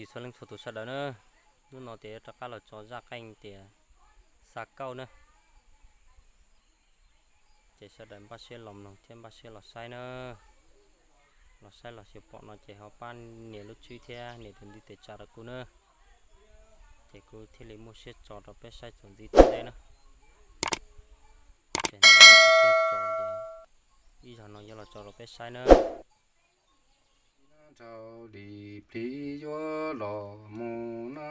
Txhua leej txhua tus sawv daws na, hnub no ces yuav rov qab los tso zaj qeej tias xa kauj na. Ces sawv daws npaj siab los mloog thiab npaj siab los saib na. Los saib los xyuas pom no ces ho pab nias lub tswb thiab nias tus ntiv tes tsa rau kuv na. Ces kuv thiaj li muaj siab tso rau peb saib txuas ntxiv tom ntej na. Ces ib zaug no yuav los tso rau peb saib na. Nrau li plhis yuav los mus na,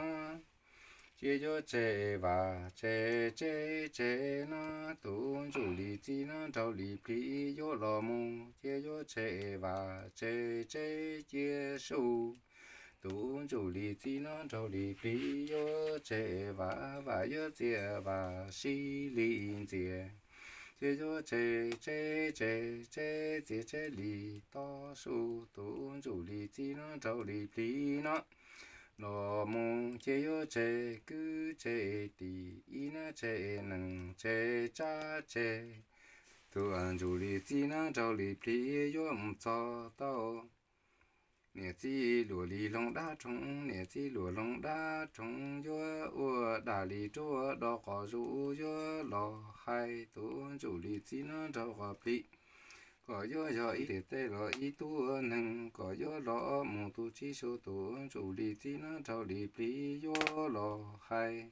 cia yuav tseg vam tseg tseb tseg na, tus ntsuj li txib na nrau li plhis yuav los mus, cia yuav tseg vam tseg tseb cia su. Tus ntsuj li txib na nrau li plhis yuav tseg vam vam yuav txias vam sib li ntxias, cia yuav tseg tseb tseg tseb txias tseb li tob su. Tus ntsuj li txib na nrau li plhis no los mus, cia yuav tseg kwv tseg tij ib na tseg nees tseg tsab tseg. Tus ntsuj li txib na nrau li plhis yuav mus txog tau niam txib luam li loog dab rhoov, niam txib luam loog dab rhoov yuav ua daj li ruab do qos zus yuav los hais. Tus ntsuj li txib na nrau qos plhis kom yuav yog ib tiam tej los ib tuab neeg, kom yuav los mus tus tsib su. Tus ntsuj li txib na nrau li plhis yuav los hais,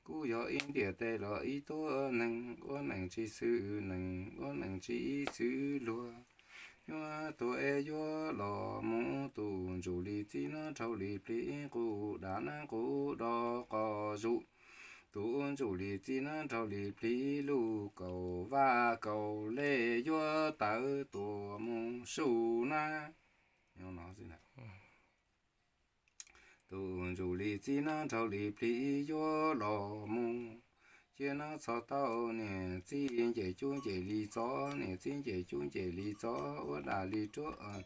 kuj yog ib tiam tej los ib tuab neeg, ua nees tsis xwm nees, ua nees tsis xwm luag, yuav tuag es yuav los mus. Tus ntsuj li txib na nrau li plhis nqus daj na nqus do qos zus. Tus ntsuj li txib na nrau li plhis lub kaus vaj kaus le yuav tawv tuam mus su na. Tus ntsuj li txib na nrau li plhis yuav los mus, cia na txog tau niam txib nce cub nce li txov, niam txib nce cub nce li txov ua daj li ruab,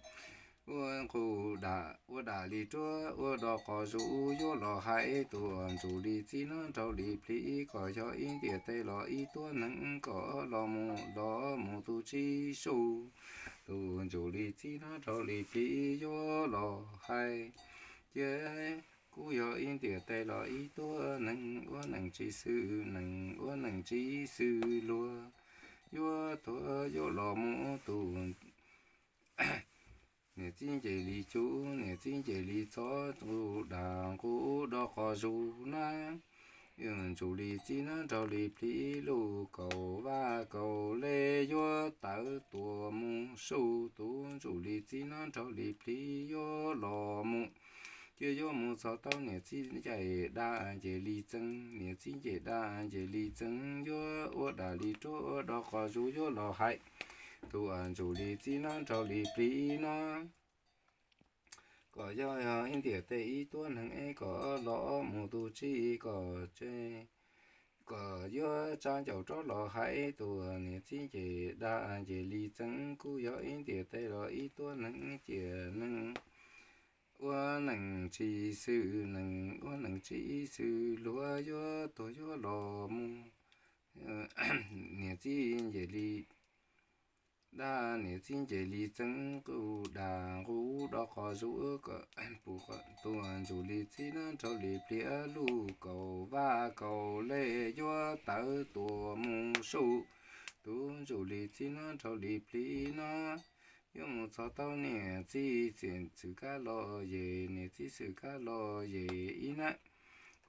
ua nqus daj ua daj li ruab ua do qos zus yuav los hais. Tus ntsuj li txib na nrau li plhis kom yog ib tiam tej los ib tuab neeg, kom los mus los mus tus tsib su. Tus ntsuj li txib na nrau li plhis yuav los hais, cia kuj yog ib tiam tej los ib tuab neeg, ua nees tsis xwm nees, ua nees tsis xwm luag, yuav tuag yuav los mus. Tus niam txib nce li cub, niam txib nce li txov, nqus daj nqus do qos zus na. Tus ntsuj li txib na nrau li plhis lub kaus vaj kaus le yuav tawv tuam mus su. Tus ntsuj li txib na nrau li plhis yuav los mus, cia yuav mus txog tau niam txib nce daj nce li txees, niam txib nce daj nce li txees yuav ua daj li ruab ua do qos zus yuav los hais. Tus ntsuj li txib na nrau li plhis no kom yog ib tiam tej ib tuab neeg es kom los mus tus tsib kom tseg, kom yuav tsab ncauj rov los hais. Tus niam txib nce daj nce li txees kuj yog ib tiam tej los ib tuab neeg, cia neeg ua nees tsis xwm nees, ua nees tsis xwm luag, yuav tuag yuav los mus. Niam txib nce li daj, niam txib nce li txees, nqus daj nqus do qos zus. Tus ntsuj li txib na nrau li plhis lub kaus vaj kaus le yuav tawv tuam mus su. Tus ntsuj li txib na nrau li plhis no yuav mus txog tau niam txib xwm kab los yem, niam txib xwm kab los yem ib na,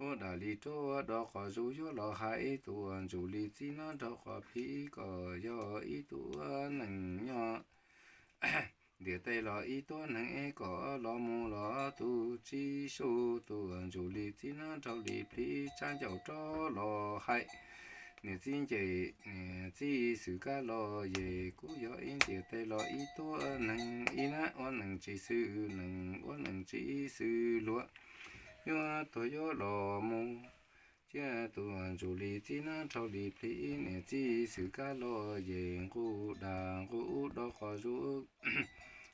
ua daj li ruab do qos zus yuav los hais. Tus ntsuj li txib na nrau qos plhis kom yog ib tug neeg nyob ntiam tej los ib tuab neeg es kom los mus los tus tsib su. Tus ntsuj li txib na nrau li plhis tsab ncauj rov los hais. Niam txib nce, niam txib xwm kab los yem kuj yog ib ntiam tej los ib tuab neeg ib na, ua neeg tsis xwm neeg, ua neeg tsis xwm luag, yuav tuag yuav los mus. Cia tus ntsuj li txib na nrau li plhis niam txib xwm kab los yem nqus daj nqus do qos zus.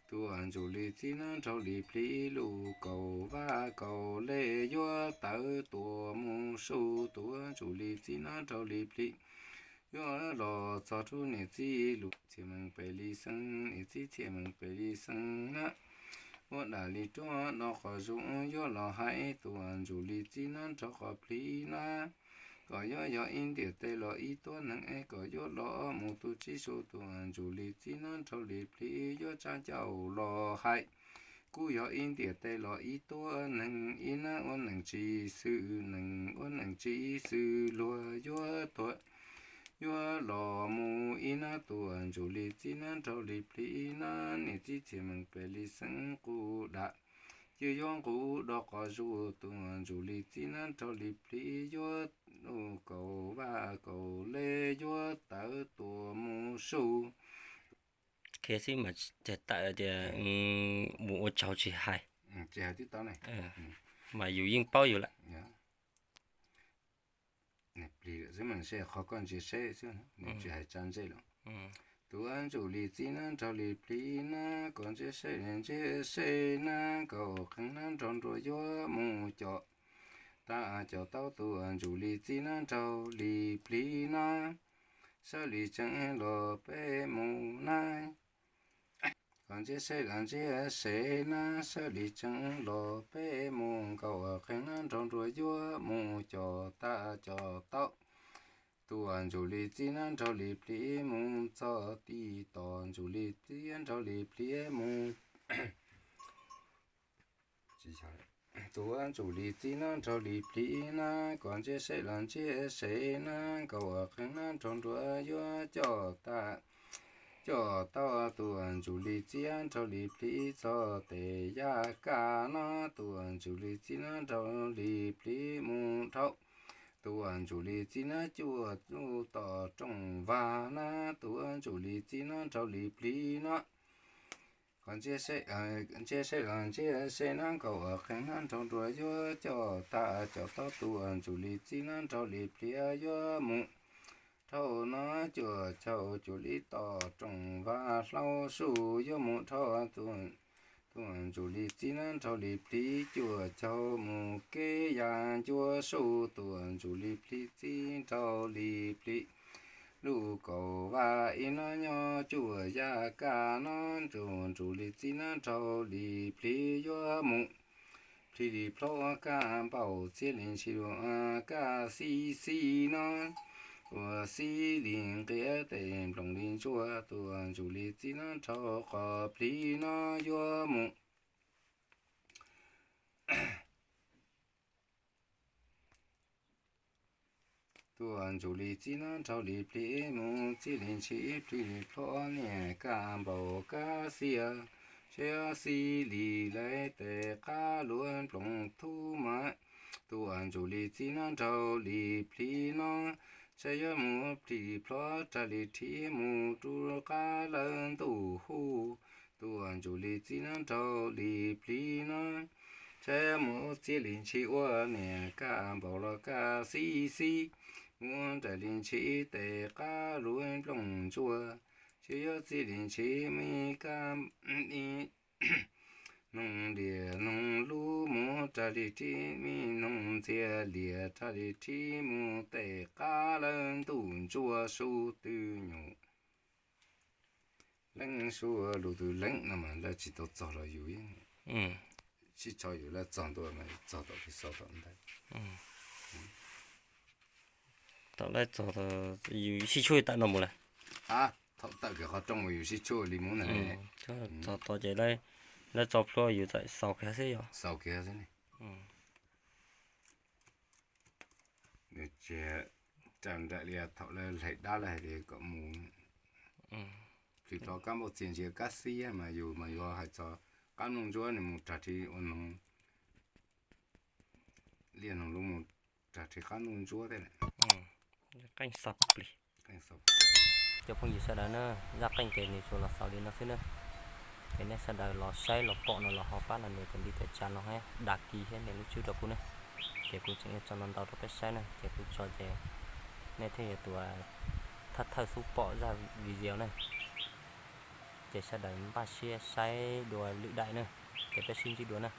Tus ntsuj li txib na nrau li plhis lub kaus vaj kaus le yuav tawv tuam mus su. Tus ntsuj li txib na nrau li plhis yuav los txog rau niam txib lub txhiaj meem pem li xees, niam txib txhiaj meem pem li xees na, Yuav dam li ruab no qhov zoo yuav los hais, tus ntsuj li txiv nab nrog qhov plig nab, kom yuav yog ib ntiaj teb los ib tuab neeg es kom yuav los mus tu tsib su, tus ntsuj li txiv nab nrog li plig yuav tsa caum los hais. Kuj yog ib ntiaj teb los ib tuab neeg, ib nab ua neeg tsis xwm neeg, ua neeg tsis xwm luag yuav tuag, yuav los mus ib nab, tus ntsuj li txiv nab nrog li plig nab, niam txiv txhiaj meej pem li xeeb qus dam, cia yuav nqus do qhov zuj, tus ntsuj li txiv nab nrog li plig yuav ua kaum vaj kaum le, yuav tawv tuaj mus su. Qhia xwb mas tawm tias mus ua tsaug tsis hais, tsis hais tib tau ne, mas yus yeej paub yus lawm. Plig lawm xwb mas seb qhov koj ntsia seb xwb, nws tsis hais tsa ntsej lawm. Tus ntsuj li txiv nab nrog li plig nab, koj ntsia seb li ntsia seb nab, koj qee nab nrog nruas yuav mus com tag com tau, tus ntsuj li txiv nab nrog li plig nab, sawv li tseeb los peb mus nab. Koj ntsia seb los ntsia seb nab, sawv li tseeb los peb mus, koj qee nab nrog nruas yuav mus com tag com tau, tus ntsuj li txiv nab nrog li plig mus txog ti tos, ntsuj li txiv nrog li plig mus tus ntsuj li txiv nab nrog li plig nab, koj ntsia seb los ntsia seb nab, koj qee nab nrog nruas yuav com tag com tau, tus ntsuj li txiv nrog li plig txog tes yaj kaj no, tus ntsuj li txiv nab nrog li plig mus dhau, tus ntsuj li txiv nab cuaj lub tom rooj vag nab, tus ntsuj li txiv nab nrog li plig no. Koj ntsia seb los ntsia seb nab, koj qee nab nrog nruas yuav com tag com tau, tus ntsuj li txiv nab nrog li plig yuav mus dhau no, cuaj caug cuaj li tom rooj vag hlau su yuav mus dhau, tus ntsuj li txiv nab nrog li plig cuaj caug mus kev yaj ncua su, tus ntsuj li plig txiv nrog li plig lub kaum vaj ib no nyob cuaj yaj kaj no, tus ntsuj li txiv nab nrog li plig yuav mus plig li plhob kaj npaum txhiab li ntshis kaj xib xib no, ua xib li nqia tes nplooj li ntsuag, tus ntsuj li txiv nab nrog qhov plig no yuav mus tus ntsuj li txiv nab nrog li plig mus txhiab li ntshis plig li plhob niam kaj npaum kaj xiab, tsheb xib li lawv tes qab luag nplooj thub mas, tus ntsuj li txiv nab nrog li plig no, tsheb yuav mus plig li plhob rag li rhib mus rau qab lawv ntuj hu, tus ntsuj li txiv nab nrog li plig no, tsheb mus txhiab li ntshis ua niam kaj npaum los kaj xib xib, mus rag li ntshis tes qab luag nplooj ntsuag, tsheb yuav txhiab li ntshis me kaj noog liam noog lub mus rag li rhib me noog ntxiag liam rag li rhib mus tes qab lawv ntuj ntsuag su twg nyuam. Leej su lus twg leej no mas lawv tsis tau txog los yus sib tso yus lawv txog ntua mas txog tom kev xaus tom ntawd. Tom lawv txog, yus sib tshuaj tawm no mus lawm. Thaum tawm kiag qhov rooj uas yus sib tshuaj li mus ntag. Txog tod ces lawv tso plhuav yus txawm xaus kiag xwb yog. Xaus kiag xwb ne. Nws tsis raws nraim li thaum lawv hlais dab lawv hais tias kom mus plig plhob kab npaum txhiab li ntshis kab xib mas yus mas yuav hais txog qab nplooj ntsuab nws mus rag rhib ua noog liaj noog lub mus rag rhib qab nplooj ntsuab thiab lawm. Qeej xaus plig. Cov phooj ywg sawv daws na, zaj qeej ces nws tsuas los xaus li no xwb na. Ces nej sawv daws los saib los pom no los ho pab los nias tus ntiv tes tsa no thiab đăng ký thiab nias lub tswb rau kuv na. Ces kuv tseem yuav tso ntau ntau rau peb saib na, ces kuv tso ces nej thiaj yog tus thawj thawj xub pom zaj video na. Ces sawv daws npaj siab saib dua lwm daim na, ces peb sib ntsib dua na.